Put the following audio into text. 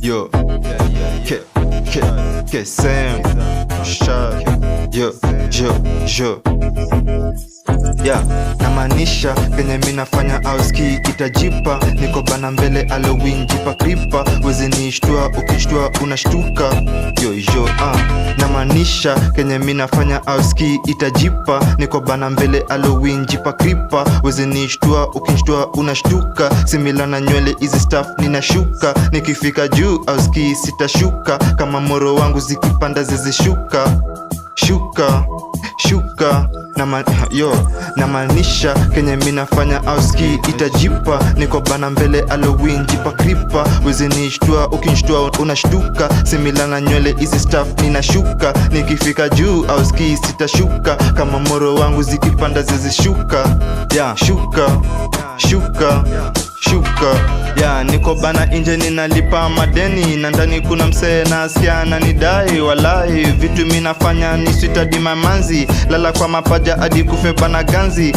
Yo, K K K Sam Sha yo yo yo. Yeah, namaanisha kenye mi nafanya auski itajipa. Niko bana mbele Halloween, jipa kripa. Wezi nishtua, ukishtua unashtuka. Yo yo, namaanisha kenye mi nafanya auski itajipa. Niko bana mbele Halloween, jipa kripa. Wezi nishtua, ukishtua unashtuka. Simila na nywele hizi stuff ninashuka. Nikifika juu auski sitashuka. Kama moro wangu zikipanda zizishuka. Shuka shuka na yo, namaanisha kenye mi nafanya auski itajipa. Niko bana mbele Halloween, jipa kripa. Wezi nishtua, ukinishtua unashtuka. Simila na nywele hizi stuff ninashuka. Nikifika juu auski sitashuka. Kama moro wangu zikipanda zizishuka. Yeah, shuka shuka shuka. Ya, niko bana inje ninalipa madeni na ndani kuna msee nasikia ananidai. Walai vitu mi nafanya ni sweet hadi mamanzi. Lala kwa mapaja hadi kufe bana ganzi.